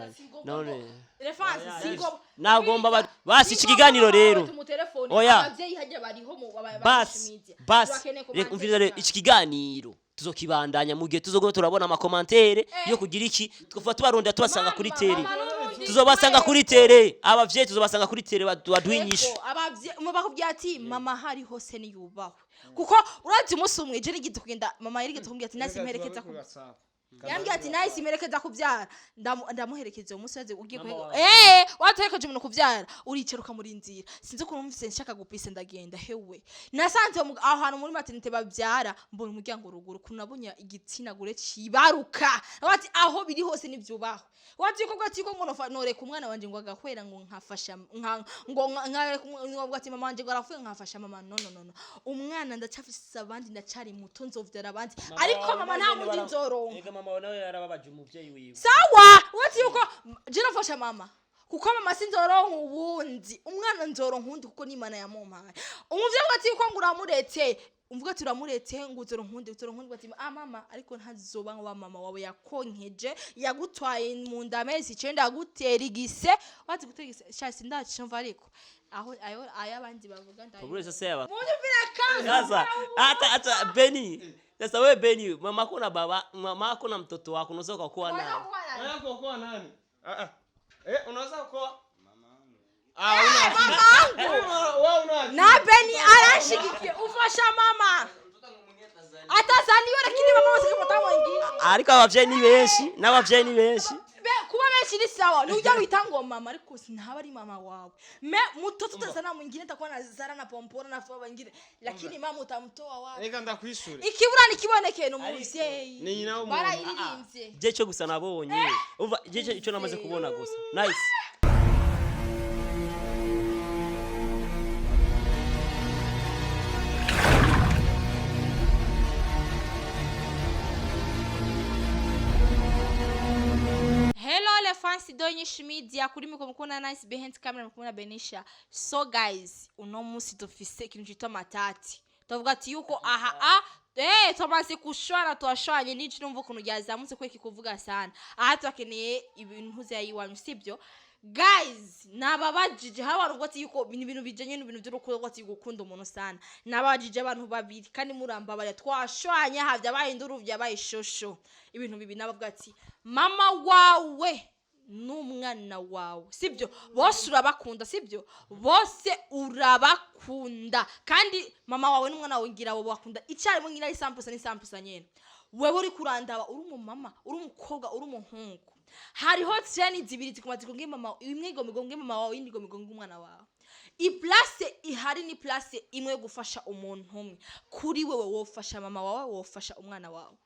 Tuziranye none. Reference singo. Nagomba basi iki kiganiro rero. Oya. Abavyeyi hajya bariho mu Basi basi, reka umviriza rero, iki kiganiro tuzokibandanya mu gihe tuzoguma turabona ama commentaires yo kugira iki, tukuva tubarondera, tubasanga kuri terrain, tuzobasanga kuri terrain, abavyeyi tuzobasanga kuri terrain, baduhe inyishu. Abavyeyi bakubwira ati mama hari hose niyubahwe, kuko urazi umunsi umwe je nigeze kugenda, mama yarigeze kumbwira ati nasi mperekeza ku yambwiye ati nahise imperekeza kubyara. Ndamuherekeza uwo munsi waze ugiye kuhega, waterekeje umuntu kubyara, uricara ukamurindira. Sinzi ukuntu numvise nshaka gupisa, ndagenda. Hewe, nasanze aho hantu muri maternité babyara, mbona umuryango ruguru, ukuntu nabonye igitsina gore cibaruka. Nawe ati aho biri hose nivyubahwe. Wati ko gati ko ngo noreka umwana wanje ngo agahwera, ngo nkafasha ngo ngo ati mama wanje ngo arapfuye, nkafasha mama. No, no, no, no, umwana ndacafise abandi, ndacari muto, nzovyara abandi, ariko mama nta wundi nzoronka. Ega mama nawe yarababaje umuvyeyi wiwe. Sawa, wati yuko je nafasha mama kuko mama sinzoronka uwundi, umwana nzoronka uwundi kuko ni Imana yamumpaye. Umuvyeyi ati yuko ngo uramuretse, umvuga ati uramuretse ngo uzoronka uwundi, uzoronka uwundi, ati ah mama, ariko ntazoba wa mama wawe yakonkeje, yagutwaye mu nda amezi 9, agutera igise, wazi gutera igise sha sindacumva, ariko aho ayo ayabandi bavuga ndayo. Buri wese yaba Munyumvire kanza. Sasa hata hata Beni, sasa wewe Beni, mamako na baba, mamako na mtoto wako unaweza ukakuwa naye. Unaweza kuokoa nani? Ah ah. Eh, unaweza kuokoa? Ah, una akili. Wewe una akili. Na Beni aranshigikiye, ufasha mama atazaniwe, lakini mama wasikapata mwingine. Ariko abavyeyi ni benshi, n'abavyeyi ni benshi. Kuba benshi ni sawa, nujya wita ngo mama, ariko sinaba ari mama wawe me mtoto utazana mwingine, atakuwa na zara na pompora na fua wengine, lakini mama utamtoa wapi? Reka ndakwishure. Ikibura nikiboneke ni umuvyeyi. Ni nyina w'umuntu. Barayiririmbye. Je cyo gusa nabonye, umva, je cyo icyo namaze kubona gusa nice. Hello les fans de Nyinshi Media, kuri mikoro mukubona Nice, behind camera mukubona Benisha. So guys, uno munsi dufise ikintu citwa matati. Tuvuga ati yuko aha a tumaze kushwana, twashwanye n'iki, numva ukuntu ryazamutse kweki kuvuga sana. Aha turakeneye ibintu vya iwanyu, sibyo? Guys, nababajije hari abantu ati yuko ni ibintu bijanye n'ibintu by'urukundo, ati gukunda umuntu sana. Nababajije abantu babiri kandi murambabarira, twashwanye aha vyabaye induru, vyabaye shosho. Ibintu bibi nabavuga ati mama wawe n'umwana wawe, sibyo? Bose urabakunda, sibyo? Bose urabakunda, kandi mama wawe n'umwana wawe ngira abo bakunda icyarimwe, ngira ari sampusa n'isampusa nyene. Wewe uri kurandaba, uri umumama, uri umukobwa, uri umuhungu, hariho treni zibiri ziguma zigonge mama, imwe igomba igonge mama wawe, iyindi igomba igonge umwana wawe. I place ihari ni place imwe yo gufasha umuntu umwe. Kuri wewe wofasha mama wawe, wofasha umwana wawe?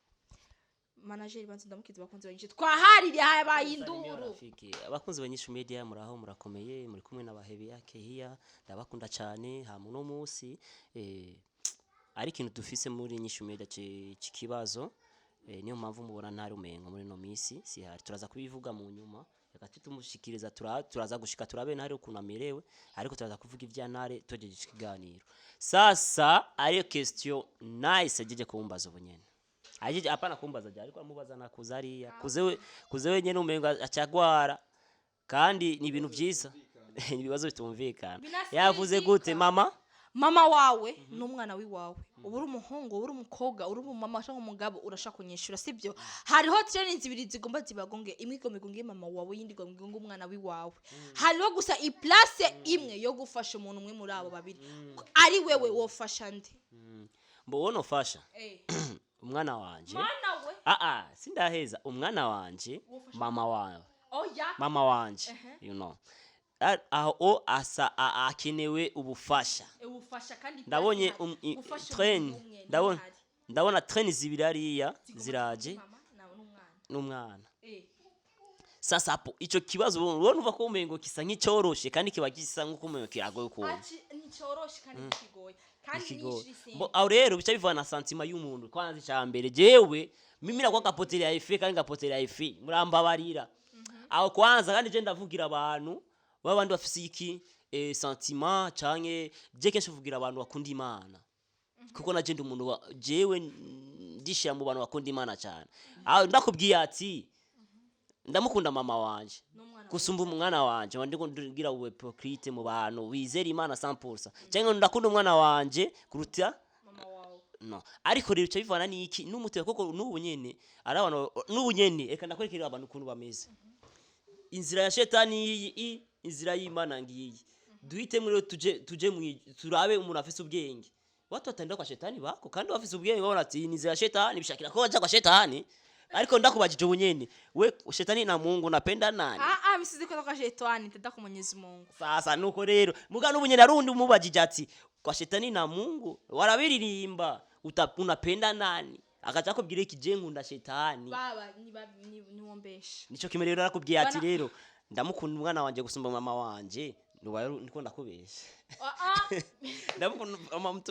Manager banze ndamukiza, bakunze banyinshi twahaririye habaye induru. Rafiki, abakunzi ba Nyinshi Media, muraho, murakomeye? Muri kumwe n'abahebi yake hiya, ndabakunda cyane. Hama uno munsi ari ikintu dufise muri Nyinshi Media c'ikibazo, niyo mpamvu mubona ntari umengo muri no misi sihari, turaza kubivuga mu nyuma. Reka tumushikiriza, turaza gushika turabe ntari ukuntu amerewe, ariko turaza kuvuga ibya ntare tugejeje ikiganiro. Sasa ariyo question nice ajeje kumbaza ubu nyene, ajeje hapana kumbaza je, ariko amubaza na kuzariya kuzewe kuzewe nyene umengo acagwara, kandi ni ibintu vyiza, ni ibibazo bitumvikana. Yavuze gute mama? Mama wawe n'umwana wiwawe, uba uri umuhungu, uba uri umukobwa, uri umumama cyangwa umugabo, urashaka kunyishura, sibyo? Hariho treni zibiri zigomba zibagonge, imwe igomba igonge mama wawe, iyindi igomba igonge umwana wiwawe. Hariho gusa i place imwe yo gufasha umuntu umwe muri abo babiri. Ari wewe wofasha nde? Mbo fasha umwana wanje. Mwana we. Ah ah, sindaheza. Umwana wanje, mama wawe. Oya. Mama wanje, aho o asa akenewe ubufasha. Ubufasha kandi Ndabonye place gufasha train umuntu umwe ndabona ntihari. Ndabona train zibiri hariya Zigomba ziraje. mama nawe n'umwana. N'umwana. Sasa hapo ico kibazo ubona uva ko umengo kisa nk'icyoroshe kandi kiba gisa nk'uko umengo kiragoye ukuntu. Ati nticoroshe kandi ntikigoye kandi Ikigoye. ni Bo aho rero bica bivana na sentiment y'umuntu. Kwanza icya mbere, jewe mimi nakuwa kapotelea ifi kandi ngapotelea ifi, murambabarira aho kwanza. Kandi je ndavugira abantu babandi bafise iki sentiment, canke je kenshi mvugira abantu bakunda Imana, kuko naje ndi umuntu jewe ndishira mu bantu bakunda Imana cyane. Aho ndakubwiye ati Ndamukunda mama wanje N'umwana. Gusumba umwana wanje, ndiko ngira hypocrite mu bantu wizera Imana 100%, cyangwa ndakunda umwana wanje kuruta Mama wawe. No, ariko rero bica bivana n'iki? N'umutima, kuko n'ubu nyene ari abantu, n'ubu nyene reka ndakwerekera abantu ukuntu bameze. Inzira ya shetani iyi, inzira y'Imana ngiyi. Duhitemo rero, tuje turabe umuntu afise ubwenge. Watu watenda kwa shetani bako kandi bafise ubwenge, babona ati iyi ni inzira ya shetani, bishakira ko baja kwa shetani. Ariko ndakubajije ubu nyene, we, shetani na Mungu, unapenda nani? Ah ah, misizi kutoka shetani, tenda kwa Mwenyezi Mungu. Sasa nuko rero muga n'ubu nyene arundi umubajije ati kwa shetani na Mungu warabiririmba, unapenda nani? Akaca akubwira iki? Je, nkunda shetani. Baba ni niwombesha. Nico kimwe rero arakubwiye ati Bana- rero ndamukunda umwana wanje gusumba mama wanje, nubaye niko ndakubesha. Ah ah. Ndamukunda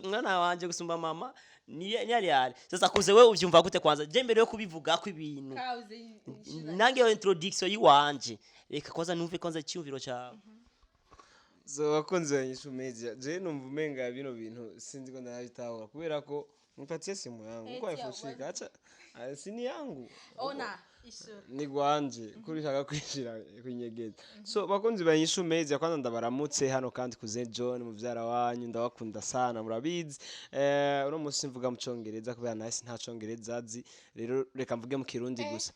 umwana wanje gusumba mama ni yari yari. Sasa kuze, wewe uvyumva gute? Kwanza je mbere yo kubivuga ko ibintu Kauze. nange iyo introduction yiwanje, reka kwanza numve kwanza icyumviro cyawe. So bakunzi ba Nyishu Media, je numva umenga bino bintu sinzi ko ndabitahura, kubera ko nipatie simu yangu uko Eti, ifushika acha. Ah, si ni yangu. Ona ishura. Ni gwanje kuri shaka kwishira kwinyegeza. So bakunzi ba Nyishu Media, kwanza ndabaramutse hano kandi kuze John muvyara wanyu, ndabakunda sana, murabizi. Uno munsi mvuga mu Congereza kubera nahise nta Congereza azi, rero reka mvuge mu Kirundi gusa.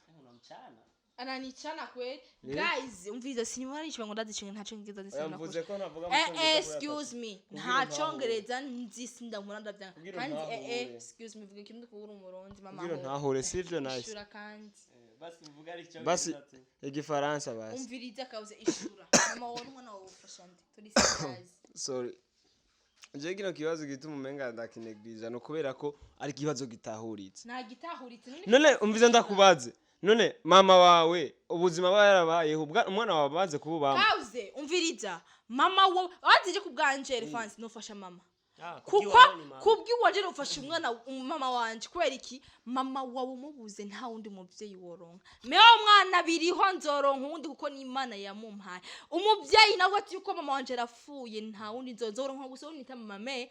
Ananichana kweli. Guys, umviza, sinyuma nicho ngo ndazi nta Congereza nzi. Oya, mvuze ko ntavuga mu Eh. Congereza kubera Excuse me, Kugira nta ntahure. Congereza nzi, sindamura ndavyanga. Kugira Kandi ntahure. Excuse me, vuga ikintu kubura umurundi mama. Kugira Aho. ntahure, sivyo nice? Ishura kandi. Basi igifaransa basi. Umviriza kauze, ishura. Mama wawe n'umwana wawe ufasha ndi turi serious. Sorry, je kino kibazo gituma umenga ndakinegirija no kubera ko ari ikibazo gitahuritse. Nta gitahuritse none. None umvize, ndakubaze, none mama wawe ubuzima aba yarabayeho umwana wawe baze kububamo? Kauze, umviriza, mama wawe wazije ku bwanje elephant nofasha mama, kuko kubw'iwanje nofasha umwana mama wanje. Kubera iki? Mama wawe umubuze nta wundi muvyeyi woronka. Mewe umwana biriho nzoronka uwundi, kuko ni Imana yamumpaye umuvyeyi. Nawe ati yuko mama wanje arapfuye, nta wundi nzoronka, gusa uwo nita mama me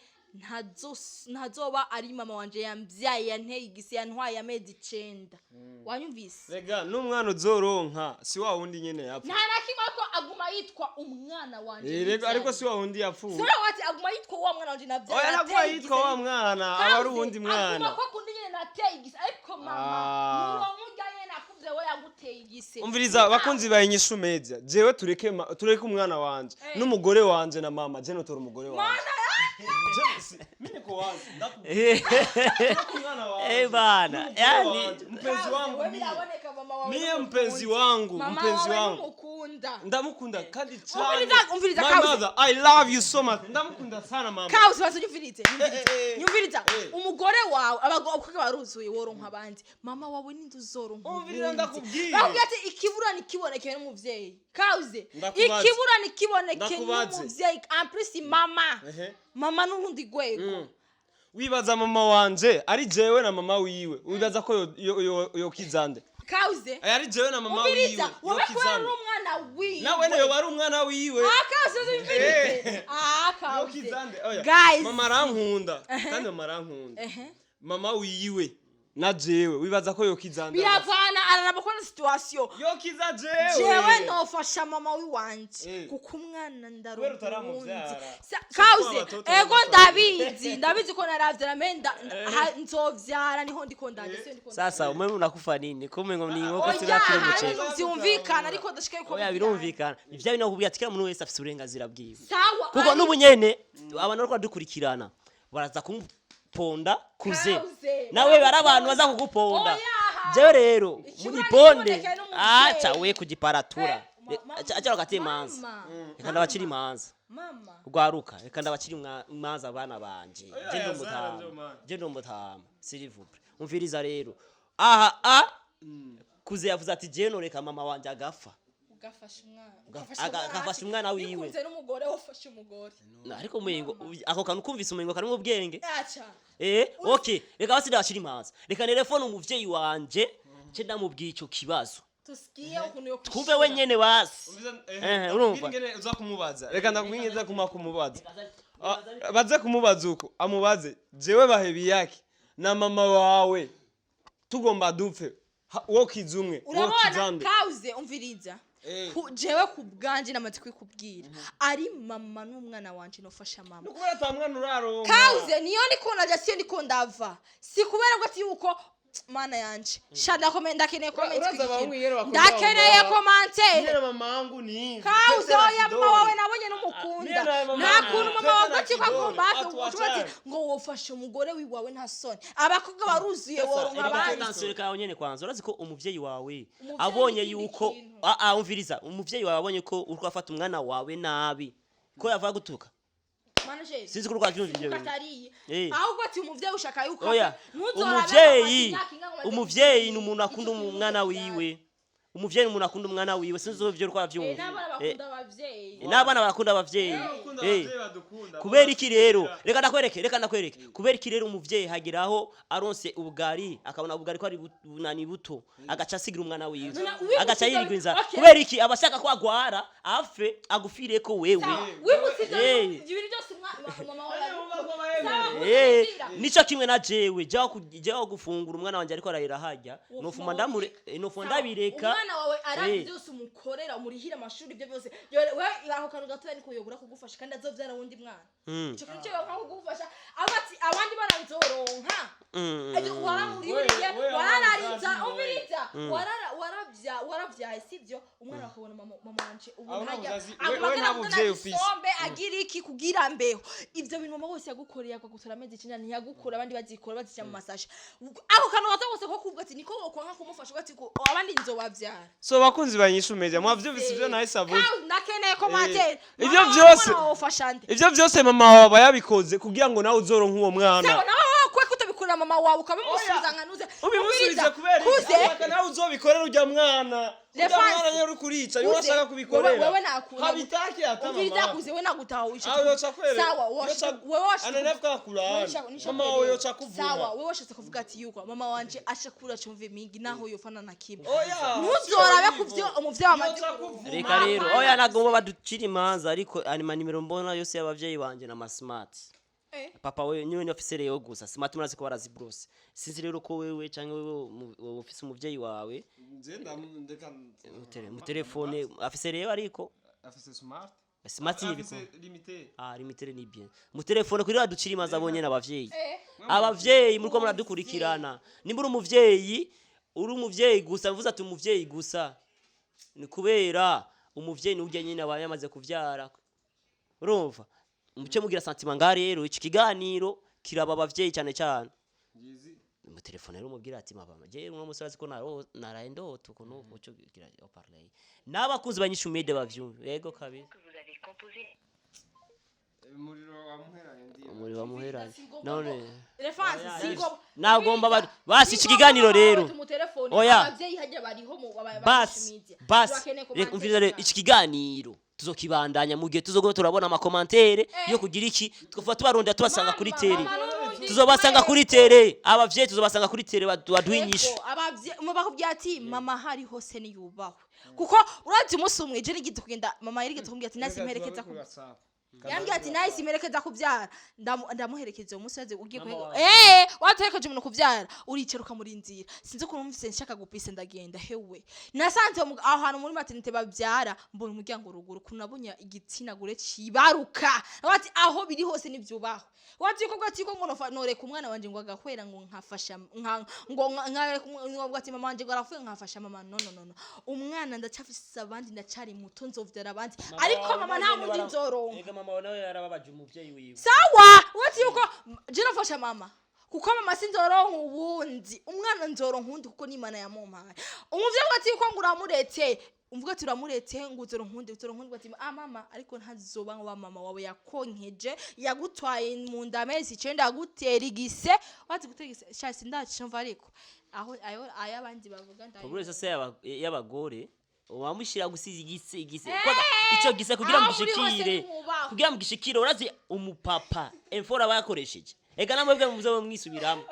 ntazoba ari mama wanje yambyaye, yanteye igise, yantwaye amezi 9. Wanyumvise? Rega n'umwana uzoronka si wa wundi nyene yapfa. Nta na kimwe, ariko aguma yitwa umwana wanje. Eh, rega ariko si wa wundi yapfuye. Sura wati aguma yitwa wa mwana wanje nabyaye. Oya, ntabwo Nateye yitwa igise. wa mwana, aba ari uwundi mwana. Aguma ko kundi nyene nateye igise, ariko mama Ah. nuwo murya nyene nakuvye, we yaguteye igise. Umviriza, bakunzi ba Inyishu Media, jewe tureke tureke umwana wanje n'umugore wanje na mama, je notora umugore wanje. Mana. Mimi niko wazi, ndakubwira umwana wanje Eh, bana, n'umugore wanje, mpenzi wangu We mie. biraboneka mama wawe Mie n'umukunda. mpenzi wangu, Mama mpenzi wawe wangu. n'umukunda. Ndamukunda kandi cyane. Umviriza, umviriza, My Kauze. mother, I love you so much, ndamukunda sana mama. Kauze, baza unyumvirize, nyumvirize. Eh. Nyumviriza. Eh. Umugore wawe, abagabo baruzuye, woronka abandi. Mama wawe ninde uzoronka Umviriza, uwundi? ndakubwiye. Bakubwira ati ikibura nikiboneke n'umuvyeyi. Kauze, Ndakubaze. ikibura nikiboneke Ndakubaze. n'umuvyeyi, en plus mama. Ehe. Mama n'urundi rwego. Wibaza mama wanje ari jewe na mama wiwe, wibaza ko yokizande? Kauze. Ari jewe na mama wiwe, Umviriza, wowe kubera yokizande? uri umwana wiwe. Nawe nayo bari umwana wiwe. Ah, kauze, umvirize. Eh. Ah, kauze. Yokizande? Oya. Guys. Mama arankunda kandi mama arankunda. Ehe. Mama wiwe na jewe, wibaza ko yokizande? Biravana, araraba ko na situation. Yokiza jewe. Jewe nofasha mama wiwanje Eh. kuko umwana Kubera ndaronka utaramuvyara. uwundi. Si Kauze, ko abatoto ego. baba. Ndabizi ko naravyara, me nzovyara, niho ndiko ndaje, siyo ndiko. Sasa umwe unakufa nini kumwe ngo ni inkoko? Oya, Sinakira hari umuceri. ibintu vyumvikana, ariko ndashika yuko Oya, birumvikana ivyo bintu nakubwira ati kila muntu wese afise uburenganzira bwiwe. Sawa. Kuko n'ubu nyene abantu bariko badukurikirana baraza kumuponda kuze. Kauze, nawe bari abantu baza kuguponda. Oya. Jewe rero Ikibura mugiponde nikiboneke n'umuvyeyi. aca we kugiparatura. Eh, Aca bakate imanza. Mama. Reka ndabacira imanza. Mama. Rwaruka, reka ndabacira imanza abana banje. Oya, Je ndi yazara umutama. njo mana. Je ndi umutama, s'il vous plaît. Umviriza rero aha, a kuze yavuze ati je noreka mama wanje agafa. Ugafasha umwana. Agafasha umwana wiwe. Bikunze n'umugore, wafashe umugore. Ariko umengo ako kantu kumvise umengo karimo ubwenge. Aca. Eh, okay, reka basi ndabashira imanza, reka nerefone umuvyeyi wanje nce ndamubwiye ico kibazo. Tusikie ukuntu yo Twumve wenyene basi. Eh, urumva? Ingene uza kumubaza, reka ndakubwira ingene kuma kumubaza. Ah, baze kumubaza uko amubaze: jewe bahebi yake na mama wawe tugomba dupfe. Wokiza umwe, wokiza Urabona nde? Kauze, umviriza. Jewe ku bwanje namaze kwikubwira, ari mama n'umwana wanje, nofasha mama. Ni ukubera ata mwana uraronka. Kauze, niyo ndiko ndaja, siyo ndiko ndava, si kubera ngo ati yuko mana yanje sha ndakeneye comment. Uraza Kuri abahungu ikintu. ingene bakunda Ndakeneye mama. commentaire. Nyene mama wangu ni hivi. Kauze, Pete na oya, mama kidole. wawe nabonye n'umukunda. Mie na mama Nta wangu, kuntu mama pete wawe na ati ko kidole, agomba hafi watu ucuba ati wachane. ngo wofashe umugore wiwawe, nta soni, abakobwa baruzuye, woronka Erega abandi. attention, reka aho nyene kwanza, urazi ko umuvyeyi wawe Umuvyeyi abonye n'ikindi yuko kintu. ah ah, umviriza, umuvyeyi wawe abonye ko uriko afata umwana wawe nabi, ko yava gutuka. Manager, Sinzi ko uriko uravyumva ivyo bintu. katariye. Ahubwo ati umuvyeyi ushaka yuko Oya, ntuzorabe umuvyeyi, ngo amaze imyaka ingana ngo amaze umuvyeyi ni umuntu akunda Ico kintu umwana cyose. wiwe. Umuvyeyi ni umuntu akunda umwana wiwe. Sinzi ivyo uriko uravyumva. N'abana bakunda abavyeyi. N'abana barakunda abavyeyi. Bakunda abavyeyi badukunda. Kubera iki rero? Reka ndakwereke, reka ndakwereke kubera iki rero umuvyeyi hageraho aronse ubugari, akabona ubugari ko ari bunani buto, agaca asigira umwana wiwe, None agaca yirirwa inzara. Okay. Kubera iki? Aba ashaka ko agwara afe agufireko wewe. Sawa, wibutse ivyo ibintu byose mama wawe yabikora. Sawa, gusinzira. Nico kimwe na jewe, jaho gufungura umwana wanje ariko ararira harya, nofuma ndamure, nofuma ndabireka. Umwana wawe arazi byose umukorera, umurihira amashuri, ibyo byose. We ako kantu gatoya niko yobura kugufasha, kandi azovyara wundi mwana. Ico kintu cyo nko kugufasha, avuga ati abandi bana nzoronka. Ariko waramurihiriye, We- we wararariza, abana umviriza, warara waravya waravyaye, sibyo? Umwana akabona mama, mama wanje ubu Aho ntajya nta buzazi- aguma we agera nta buvyeyi ufise. isombe agira iki kugira mbeho. Ivyo bintu mama wese yagukoreye, akagutora amezi 9, ntiyagukora abandi bazikora bazishyira mu masashe. Ako kantu gato gose ko kuvuga ati niko wokwanka kumufasha, uvuga ati ko abandi nzobavyara. So bakunzi ba Inyishu Media, mwavyumvise ivyo nahise avuze. Kawe, ndakeneye commentaire. Ivyo vyose- Wofasha nde? Ivyo vyose mama wawe aba yabikoze kugira ngo nawe uzoronke uwo mwana. Sawa, nawe wowe kwe kutabikorera mama wawe, ukabimusubiza nkanuze. Ubimusubize kubera iki? Kuze. Ashaka nawe uzobikorera urya mwana, urya Lefansi. mwana nyene uri kurica niwe Kuze. ashaka kubikorera. Wewe nakunda. Habitaki hata Umviriza, mama. kuze, we nagutahuisha. Aho yoca kwere. Sawa, wewe Ananavuga kulana. Mama wawe yoca kuvuma. Sawa, wewe washatse kuvuga ati yuko mama wanje ashakura cumve mingi naho yofana na kimwe. Oya. Ntuzorabe kuvyo umuvyeyi wamaze Yoca kuvuma. Reka rero, oya, nagomba baducira imanza, ariko anima nimero mbona yose y'abavyeyi banje na ma smart. Papa we niwe ni ofise rero gusa smart, murazi ko barazibrose. Sinzi rero ko wewe canke wewe ufise umuvyeyi wawe Nje ndeka mu telefone afise rero, ariko afise smart. Smart ni Afise limité. Ah, limitere ni bien. Mu telefone kuri baducira imanza abonye n'abavyeyi. Abavyeyi muriko muradukurikirana, nimba uri umuvyeyi, uri umuvyeyi gusa, mvuze ati umuvyeyi gusa ni kubera umuvyeyi ni urya nyine aba yamaze kuvyara, urumva muce mugira sentiment nga. Rero iki kiganiro kiraba abavyeyi cyane cyane. Ngizi. Mu telefone rero umubwira ati mama, je uno musi urazi ko naraye ndota ukuntu uco gira haut-parleur n'abakunzi ba Inyishu Media bavyumve, yego kabisa. Que vous avez composé. Umuriro wamuheranye ndi. Umuriro wamuheranye none. Refansi, singo Nagomba basi iki kiganiro rero. Oya. Abavyeyi hajya bariho mu Basi basi, reka umviriza rero, iki kiganiro tuzokibandanya mu gihe tuzoguma turabona ama commentaires yo kugira iki, tukuva tubarondera tubasanga kuri terrain, tuzobasanga kuri terrain abavyeyi, tuzobasanga kuri terrain baduhe inyishu. Abavyeyi bakubwira ati mama hari hose niyubahwe, kuko urazi umunsi umwe je nigeze kugenda, mama yarigeze kumbwira ati nasi mperekeza ku yambwiye ati nahise imperekeza kubyara. Ndamuherekeza uwo munsi, ugiye Mama kuhega wawe. Waterekeje umuntu kubyara, uricara ukamurindira. Sinzi ukuntu numvise nshaka gupisa, ndagenda. Hewe, nasanze aho hantu muri maternité babyara, mbona umuryango ruguru, ukuntu nabonye igitsina gore cibaruka. Nawe ati aho biri hose nivyubahwe. Wati yuko bwati yuko ngo noreka umwana wanje ngo agahwera, ngo nkafasha ngo nkareka ngo ati mama wanje ngo arapfuye nkafasha mama. No, no, no, no, umwana ndacafise abandi, ndacari muto, nzovyara abandi, ariko mama nta wundi nzoronka. Ega mama wawe nawe yarababaje umuvyeyi wiwe. Sawa, wati yuko je nafasha mama kuko mama sinzoronka uwundi, umwana nzoronka uwundi kuko n'Imana yamumpaye. Umuvyeyi ati yuko ngo uramuretse, umvuga ati uramuretse ngo uzoronka uwundi, uzoronka uwundi, ati ah mama, ariko ntazoba wa mama wawe yakonkeje, yagutwaye mu nda amezi 9, yagutera igise, wati gutera igise sha sindacumva, ariko aho ayo ay'abandi bavuga ndayo. Buri wese se y'abagore wamushyira gusiza igise, igise. Kwanza ico gise kugira Aho muri hose mugishikire, nimwubahwe. kugira mugishikire, urazi umupapa emfora aba yakoresheje. Ega namwebwe muzobe mwisubiramo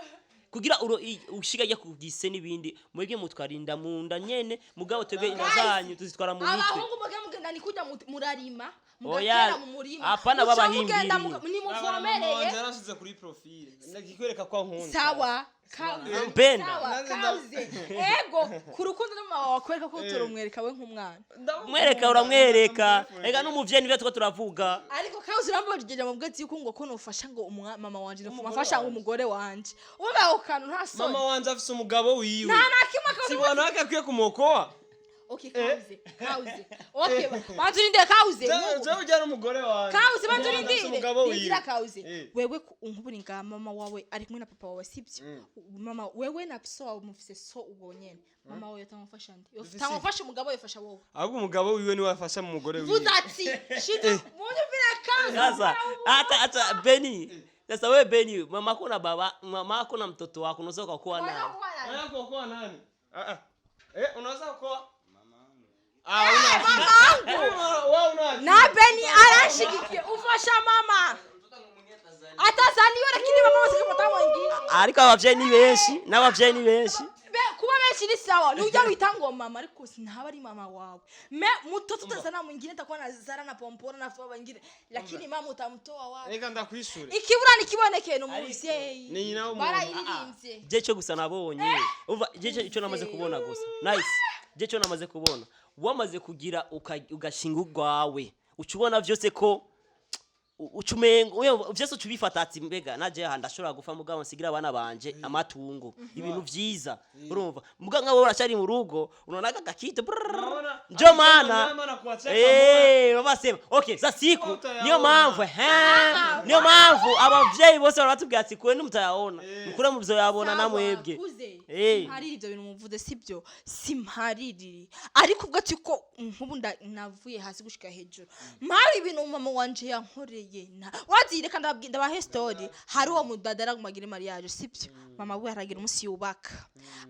kugira uro ushiga ajya ku gise n'ibindi, mwebwe mutwarinda mu nda nyene, mugabo twebwe inda Guys, zanyu tuzitwara mu mitwe. Abahungu muge mugenda ni kujya murarima. Oya, Mugatera mu murima. Hapana. Muca Babahimbiri. mugenda nimuvomereye. Yarashize kuri profile, ndakikwereka ko ankunda. Sawa, kauze. Mpenda. Sawa. Nanze Kauze, ego ku rukundo n'mama wawe akwereka ko utorumwereka we nk'umwana. Mwereka, uramwereka ega n'umuvyeyi, nivyo tuko turavuga. Ariko kauze urambogera mu bwatsi yuko ngo ko nofasha ngo mama wanje nofasha ngo umugore wanje uba ako kantu nta soni. Mama wanje afise umugabo wiwe. Nta na kimwe kauze. Sibona ko akwiye kumukoa. Okay, kauze, kauze, okay, banza urindire, kauze. Jewe ujya n'umugore wanje. Kauze, banza Mama wanje afise urindire. umugabo wiwe. Rindira, kauze. Wewe nk'ubu nga mama wawe ari kumwe na papa wawe, sibyo? Mama wewe na so wawe mufise so ubwo nyene, mama wawe yotamufasha nde? Yotamufasha umugabo, yofasha wowe? Ahubwo umugabo wiwe niwe afasha mu mugore wiwe. Vuza ati shida munyumvira, kauze. Sasa hata Beni, sasa wewe Beni, mamako na baba, mamako na mtoto wako unaweza ukakuwa naye. Unaweza kuokoa nani? Ah ah. Eh, unaweza kuokoa? Ah, una. Mamangu. Wewe una. Na Beni aranshigikiye. Ufasha mama atazaliwa, lakini mama wasikapata mwingine. Ariko abavyeyi ni benshi, n'abavyeyi ni benshi. Kuba benshi ni sawa, ni ujya wita ngo mama, ariko sinaba ari mama wawe me mtoto utazana mwingine, atakuwa na zara na pompora na fua wengine, lakini mama utamtoa wapi? Reka ndakwishure. Ikibura nikiboneke ni umuvyeyi. Ni nyina w'umuntu. Barayiririmbye. Je cyo gusa nabonye umva, je cyo namaze kubona gusa, nice, je cyo namaze kubona, wamaze kugira ugashinga urwawe, uca ubona vyose ko uca umengo vyose uca ubifata ati mbega naje aha ndashobora gufa, mugabo nsigira abana banje amatungo, ibintu vyiza. Urumva muga nkawe uracari mu rugo, unaona gakito. Unaona? Njo maana Maana kuwacheka. Babasema okay za siku Utayaona. niyo mpamvu niyo mpamvu abavyeyi bose baratubwira ati kwe nimutayaona, mukure muvyoyabona namwebwe. Kuze. Simparira ibyo bintu muvuze, sibyo, simpariri, ariko ubwo ati ko nk'ubu navuye hasi gushika hejuru, mpari ibintu mama wanje yankoreye na wazi. Reka ndabahe story. Hari uwo mudadara ngo mariage, sibyo? Mama we aragira umunsi yubaka,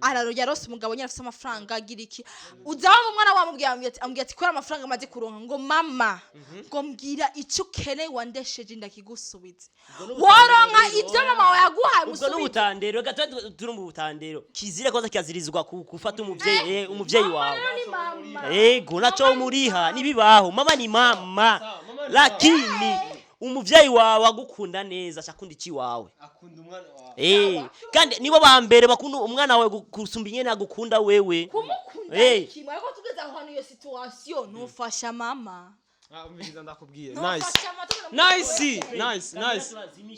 araro yarose umugabo nyine afise amafaranga, agira iki, uzaho umwana wamubwiye, amubwiye ati kubera amafaranga amaze kuronka, ngo mama, ngo mbwira icyo ukeneye wandesheje ndakigusubiza. Woronka ibyo mama wawe yaguhaye? Ubwo Musubize. N'ubutandero, reka tube turi mu butandero. Kizira kwanza kiraziririzwa gufata umuvyeyi, umuvyeyi wawe. Rero ni mama. Ego, naco muriha nibibaho, mama ni mama. Mama ni Lakini umuvyeyi wawe agukunda neza, ashakunda iki wawe. Akunda umwana wawe. Kandi nibo ba mbere bakunda umwana wawe gusumba ingene agukunda wewe. Kumukunda ni kimwe, ariko tugeze aho hantu, iyo situation, ntufasha mama. Ah, umviriza ndakubwiye, nice. Ntufasha mama. Nice, nice, nice.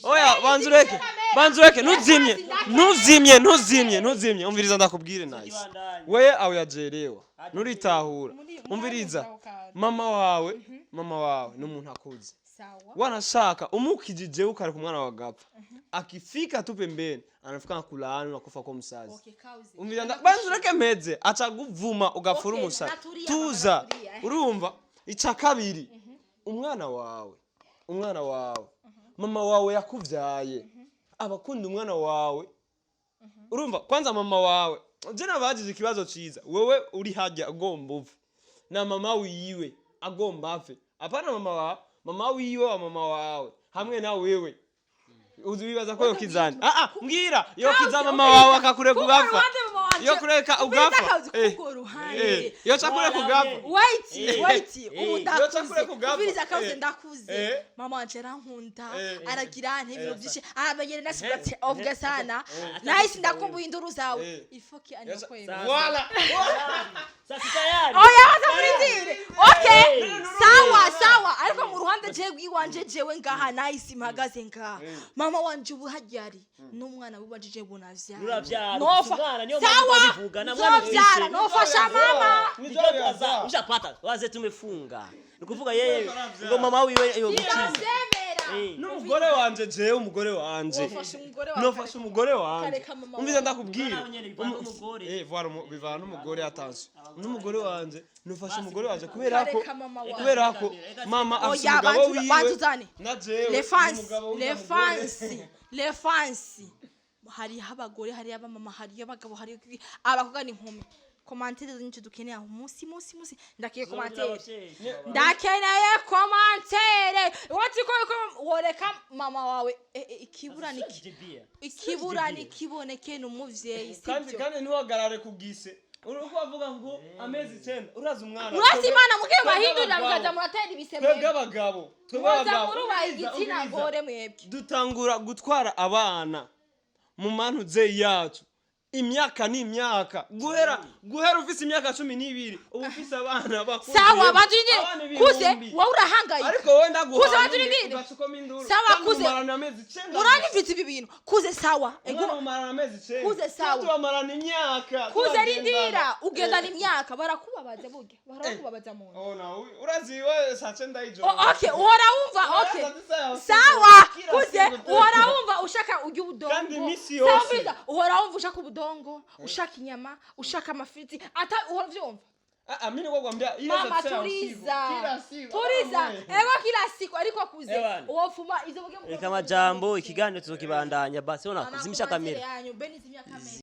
Oya, banza ureke, banza ureke, ntuzimye, ntuzimye, ntuzimye, ntuzimye. Umviriza ndakubwire, nice, wewe awuyajerewa nuritahura. Umviriza, mama wawe, mama wawe ni umuntu akuze. Sawa. Wanashaka umukijije ukareka umwana wawe agapfa, akifika tu pembeni anafika kulaani unakufa kwa msazi. Okay, kauze. Umviriza, banza ureke meze acaguvuma ugapfura. Okay, Umusazi. natulia, Tuza. mama, natulia. Urumva, ica kabiri, umwana wawe, umwana wawe, mama wawe yakuvyaye abakunda umwana wawe. Urumva, kwanza mama wawe, je nabajije ikibazo ciza: wewe uri hajya agomba uve na mama wiwe agomba ave, apana mama wawe, mama wiwe wa mama wawe hamwe na wewe, uzi wibaza ko yokizana? Ah ah, mbwira, yokiza mama wawe akakureka ugapfa? Yo kureka ugapfa? Kubwo ruhande. Yoca kureka ugapfa? Wait, wait, ubu Yoca ndakuze. kureka ugapfa. Umviriza, kauze, ndakuze. Mama wanje arankunda, aragira nte ibintu byinshi, aramenyere na sipati ovuga sana. Nice, ndakumbuye induru zawe. Ifoki anyokwema. Voilà. Sasa tayari. Oya, baza murindire. Okay, sawa sawa, ariko mu ruhande jewe iwanje, jewe ngaha nice mpagaze ngaha, mama wanje ubu hajyari n'umwana wiwanje jewe unavyara. Uravyara, Nofa- ufise umwana, niyo mpamvu Sawa, babivuga, na mwana nzovyara, ufise. nofasha mama. Ushapata waze tumefunga, ni kuvuga yeye ngo mama wiwe yo gukiza. Ndavyemera. N'umugore wanje, jewe umugore wanje. Wofasha umugore wawe. Nofasha umugore wanje. Kareka mama Umviza wawe. ndakubwira. Nawe nyene bivana n'umugore. Voilà, bivana n'umugore, attention, n'umugore wanje, nofasha umugore wanje kubera ko Kareka mama wawe. kubera ko mama afise Oya, umugabo bantu wiwe bantu uzane. Na jewe Les fans, n'umugabo w'uriya les mugore. fans, les fans, hariho abagore, hariho abamama, hariho abagabo, hariho abakobwa n'inkumi. Commentaire nyinshi dukeneye aho munsi munsi munsi, ndakiye commentaire, ndakeneye commentaire. Wati ko woreka mama wawe, ikibura niki, ikibura nikiboneke n'umuvyeyi, Kandi sibyo? kandi ntiwagarare ku gise. Uriko bavuga ngo amezi 9, urazi umwana. Urazi Imana mugiye Twebwe bahindurira, abagabo. mukaza muratera ibise. Twebwe Mwebwe abagabo, twebwe muza abagabo, murubaha umviriza, igitsina umviriza. gore mwebwe. Dutangura gutwara abana mu mantuze yacu imyaka n'imyaka, guhera ufise imyaka 12 uba ufise abana bakuze. Sawa, banza urindire. Abana Kuze, 1000. wowe urahangayika. Ariko wowe ndaguha Kuze, banza urindire. ugaca ukoma induru. Sawa, Kandi kuze. mumarana amezi 9. Muranyumvise ibi bintu, kuze, sawa. Umwana mumarana amezi 9. Kuze, sawa. Twe tubamarana imyaka. Kuze, tubagendana. rindira, ugendana imyaka, barakubabaza burya, barakubabaza mu nda. Oh, na urazi we saa 9 y'ijoro. Oh, okay, uhora wumva, okay. Uraza saa Sawa. kila Kuze, siku. uhora wumva ushaka urya ubudongo. Kandi iminsi Sawa, yose. umviriza, uhora wumva ushaka ubudongo, ushaka inyama, ushaka amafiriti, ata uhora uvyumva. Ah, ah, mimi niko kwambia ile Mama, saa 9 usiku. turiza. Kila siku. Turiza. Ah, mwe. Ego, kila siku, ariko kuze Ebana. wofuma ivyo mugiye. Reka amajambo, ikiganiro tuzokibandanya basi. Ona, zimisha kamera. Yanyu Beni, zimya kamera.